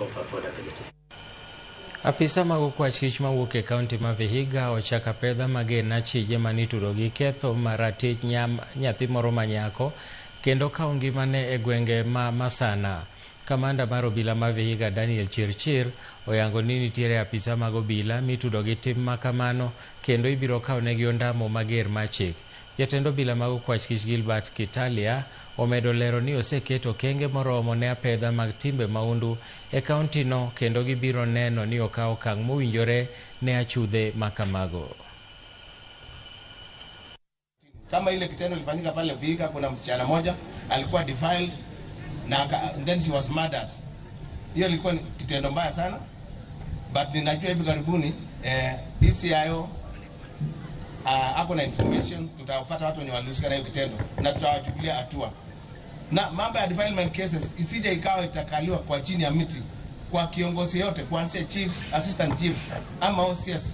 Of affordability. Apisa mag okwach kich mawuok e kaunti ma Vihiga ochako apedha mager ne achije manitudo gi ketho mar ratich nyathi moro manyako kendo kawo ngimane e gwenge ma Masana. Kamanda mar obila ma Vihiga Daniel Chirchir oyango ni nitiere apisa mag obila mitudo gi tim makamano kendo ibiro kawnegi ondamo mager mar chik. Jatend obila mag okwach kich Gilbert Kitalia omedo lero ni oseketo okenge moromo ne apedha mag timbe maundu e kaunti no kendo gibiro neno ni okaw okang' mowinjore ne achudhe makamago. Kama ile kitendo ilifanyika pale Vihiga, kuna msichana moja alikuwa defiled na then she was murdered. Hiyo ilikuwa ni kitendo mbaya sana, but ninajua hivi karibuni DCIO ako na information, tutapata watu wenye walihusika na hiyo kitendo na tutawachukulia hatua. Na mambo ya defilement cases isije ikawa itakaliwa kwa chini ya miti kwa kiongozi yote, kuanzia chiefs, assistant chiefs ama OCS,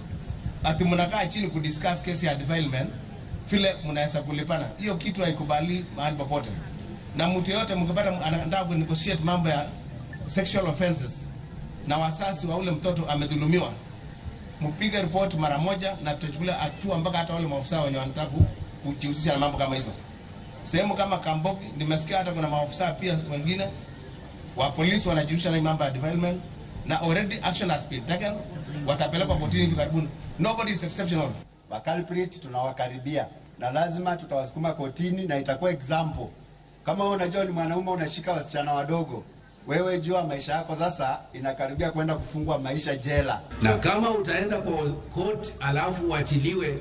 ati mnakaa chini kudiscuss kesi ya defilement vile mnaweza kulipana. Hiyo kitu haikubali mahali popote. Na mtu yote mkipata anataka kunegotiate mambo ya sexual offenses na wasasi wa ule mtoto amedhulumiwa, mpige report mara moja na tutachukulia hatua mpaka hata wale maafisa wenye wanataka kujihusisha na mambo kama hizo. Sehemu kama Kamboki nimesikia hata kuna maafisa pia wengine wa polisi wanajihusisha na mambo ya defilement na already action has been taken, watapelekwa kotini hivi karibuni. Nobody is exceptional. Waculprit tunawakaribia na lazima tutawasukuma kotini na itakuwa example. Kama wewe unajua ni mwanaume unashika wasichana wadogo, wewe jua maisha yako sasa inakaribia kwenda kufungwa maisha jela. Na kama utaenda kwa court alafu uachiliwe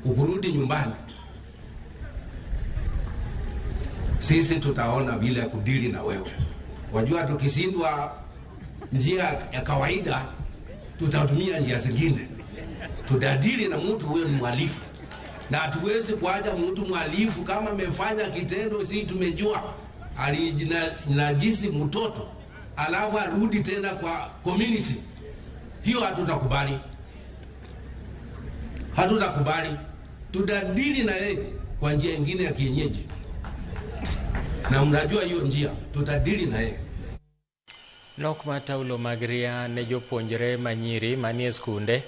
ukurudi nyumbani, sisi tutaona vile kudili na wewe. Wajua tukishindwa njia ya kawaida tutatumia njia zingine. Tutadili na mtu huyo ni mhalifu. Na hatuwezi kuacha mtu mhalifu kama amefanya kitendo, si tumejua alijinajisi mtoto alafu arudi tena kwa community. Hiyo hatutakubali. Hatutakubali. Tutadili na yeye kwa njia nyingine ya kienyeji. Na mnajua hiyo njia, tutadili na yeye. Nok mar taulo mag ria ne jopuonjre manyiri manie skunde.